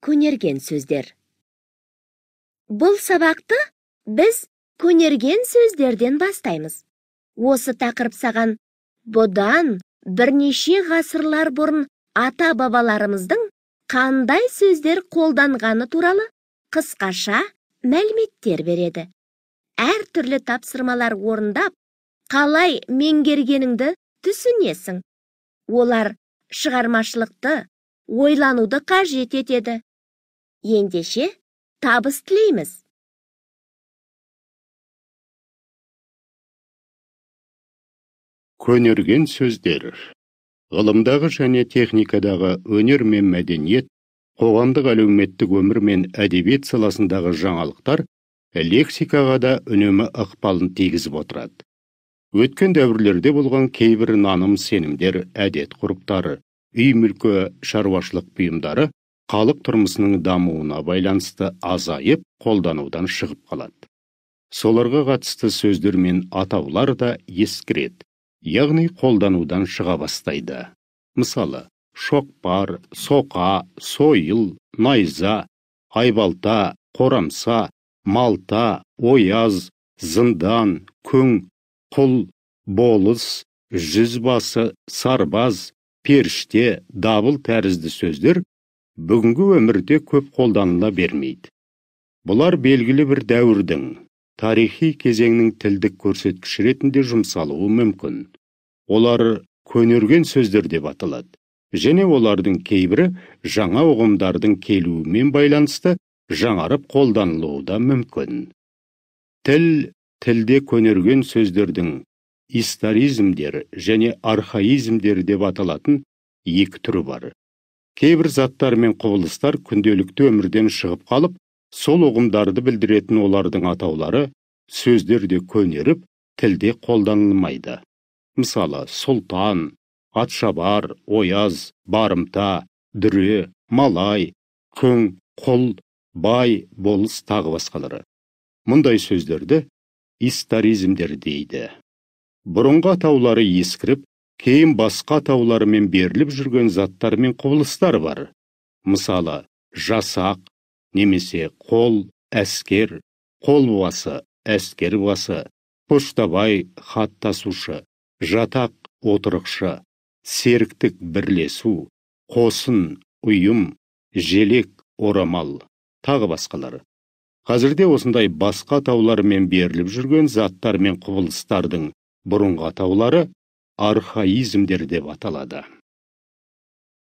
Көнерген сөздер. Бұл сабақты біз көнерген сөздерден бастаймыз. Осы тақырып саған бұдан бірнеше ғасырлар бұрын ата-бабаларымыздың қандай сөздер қолданғаны туралы қысқаша мәліметтер береді. Әртүрлі тапсырмалар орындап, қалай меңгергеніңді түсінесің. Олар шығармашылықты, ойлануды қажет етеді. Ендеше, табыс тілейміз. Көнерген сөздер. Ғылымдағы және техникадағы өнер мен мәдениет, қоғамдық әлеуметтік өмір мен әдебиет саласындағы жаңалықтар лексикаға да үнемі ықпалын тигізіп отырады. Өткен дәуірлерде болған кейбір наным сенімдер, әдет ғұрыптары, үй мүлкі, шаруашылық бұйымдары халық тұрмысының дамуына байланысты азайып, қолданудан шығып қалады. Соларға қатысты сөздер мен атаулар да ескіреді, яғни қолданудан шыға бастайды. Мысалы, шоқпар, соқа, сойыл, найза, айбалта, қорамса, малта, ояз, зындан, күң, құл, болыс, жүзбасы, сарбаз, періште, дабыл тәрізді сөздер бүгінгі өмірде көп қолданыла бермейді. Бұлар белгілі бір дәуірдің, тарихи кезеңнің тілдік көрсеткіші ретінде жұмсалуы мүмкін. Олар көнерген сөздер деп аталады. Және олардың кейбірі жаңа ұғымдардың келуімен байланысты жаңарып қолданылуы да мүмкін. Тілде көнерген сөздердің историзмдер және архаизмдер деп аталатын екі түрі бар. Кейбір заттар мен құбылыстар күнделікті өмірден шығып қалып, сол ұғымдарды білдіретін олардың атаулары сөздер де көнеріп, тілде қолданылмайды. Мысалы, сұлтан, атшабар, ояз, барымта, дүре, малай, күң, құл, бай, болыс тағы басқалары. Мұндай сөздерді историзмдер дейді. Бұрынғы атаулары ескіріп, кейін басқа атауларымен беріліп жүрген заттар мен құбылыстар бар. Мысалы, жасақ немесе қол, әскер, қолбасы, әскер басы, поштабай, хат тасушы, жатақ, отырықшы, серіктік бірлесу, қосын, ұйым, желек, орамал, тағы басқалары. Қазірде осындай басқа атаулармен беріліп жүрген заттар мен құбылыстардың бұрынғы атаулары архаизмдер деп аталады.